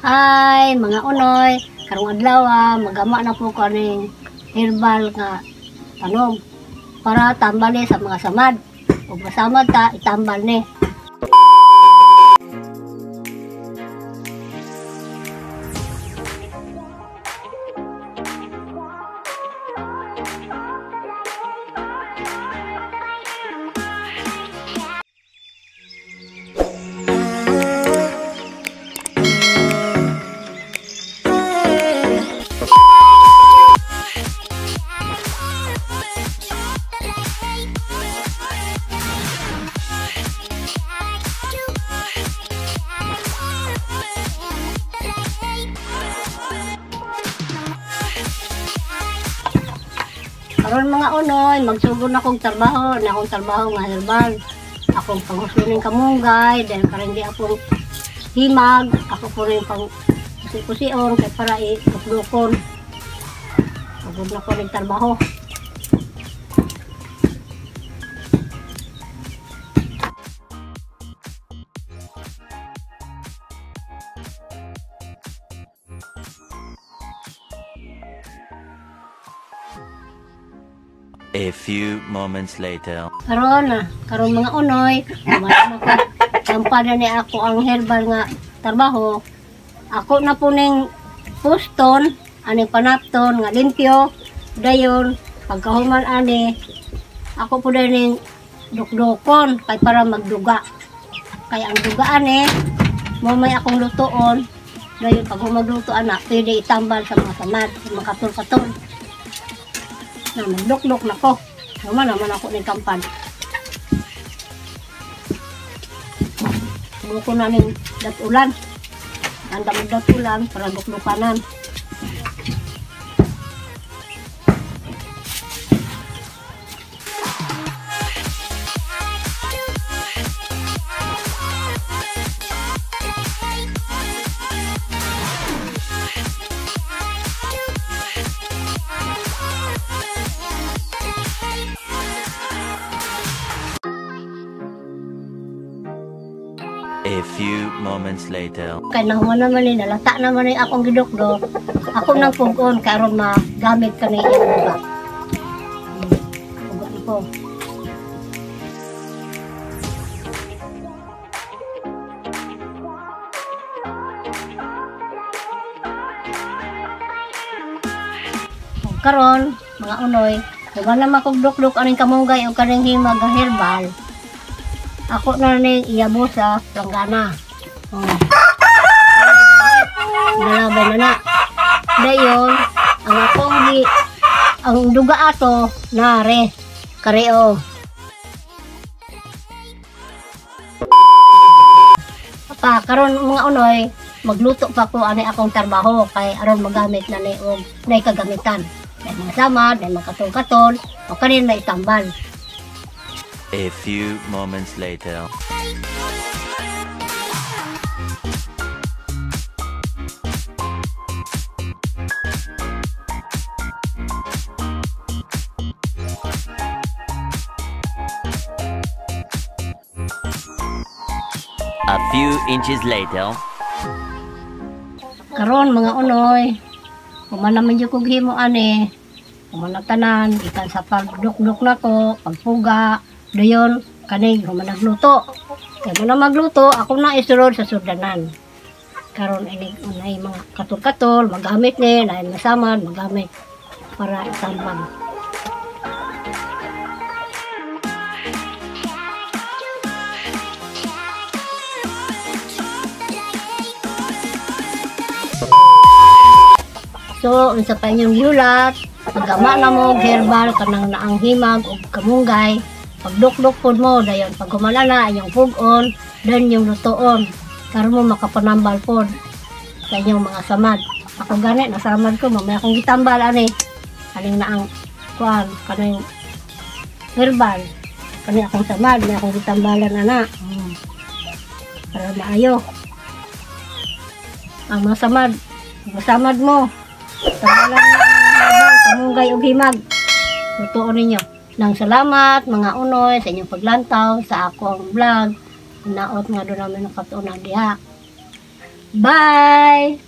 Hi mga unoy, karong adlaw magama na po ko aning herbal nga tanom para tambal ni sa mga samad. Ug masamad ta, itambal ni. Karon mga unoy, magsugod na akong trabaho, na akong trabaho nga herbal. Akong panghusunin kamunggay, dahil karon di akong himag, ako po rin pang kusi-kusion kay para i-dukdukon. Sugod na ko ning trabaho. A few moments later. Karon na, karon mga unoy, kampa na ni ako ang herbal nga trabaho. Ako na po ning puston, aning panapton nga limpyo, dayon pagkahuman ani ako po ning dukdukon kay para magduga. Kay ang duga ani mo may akong lutoon, dayon pag humagluto ana pwede itambal sa mga samad, sa mga katol-katol. Na magdukduk na ko. Naman naman ako ning kampan. Buko na ning datulan. Ang daming datulan para dukdukanan. A few moments later. Kay nahuman naman ni, nalata naman ni akong gidukdok. Ako nang pugon karon magamit ka ni iyang duga. Pugon ko. Karon mga unoy, human na makugdukduk aning kamunggay o kaning himag nga herbal. Ako na ning iyabo sa planggana. Oh. Nalabay na na. Dayon, ang akong gi, ang duga ato, nare, kareo. Pa, karon mga unoy, magluto pa ko ani akong trabaho kay aron magamit na ni og nay kagamitan. May mga samad, may mga katol-katol, o kanin may itambal. A few moments later. A few inches later. Karon mga unoy, human naman jud kog himo ani. Human na tanan, gikan sa pagdukduk nako, pagpuga, dayon kaning human nagluto. Kay mo na magluto, ako na isulod sa sudanan. Karon ini unay mga katol-katol, magamit ni, lain masamad, magamit para itambal. So, unsa pa inyong gihulat, paggama na mo herbal kanang naang himag ug kamunggay, pagdukduk pod mo dayon pag humala na inyong pugon, dayon inyong lutoon. Karon mo makapanambal pod sa inyong mga samad. Ako gani nasamad ko, mamaya akong gitambal ani aning naang kuan kanang herbal. Kani akong samad, may akong gitambalan ana. Para maayo ang mga samad, masamad mo. Tambalan na ang herbal, kamunggay ug himag. Lutoon ninyo. Nang salamat mga unoy sa inyong paglantaw sa akong vlog. Naot nga doon namin nakatuon diha. Bye!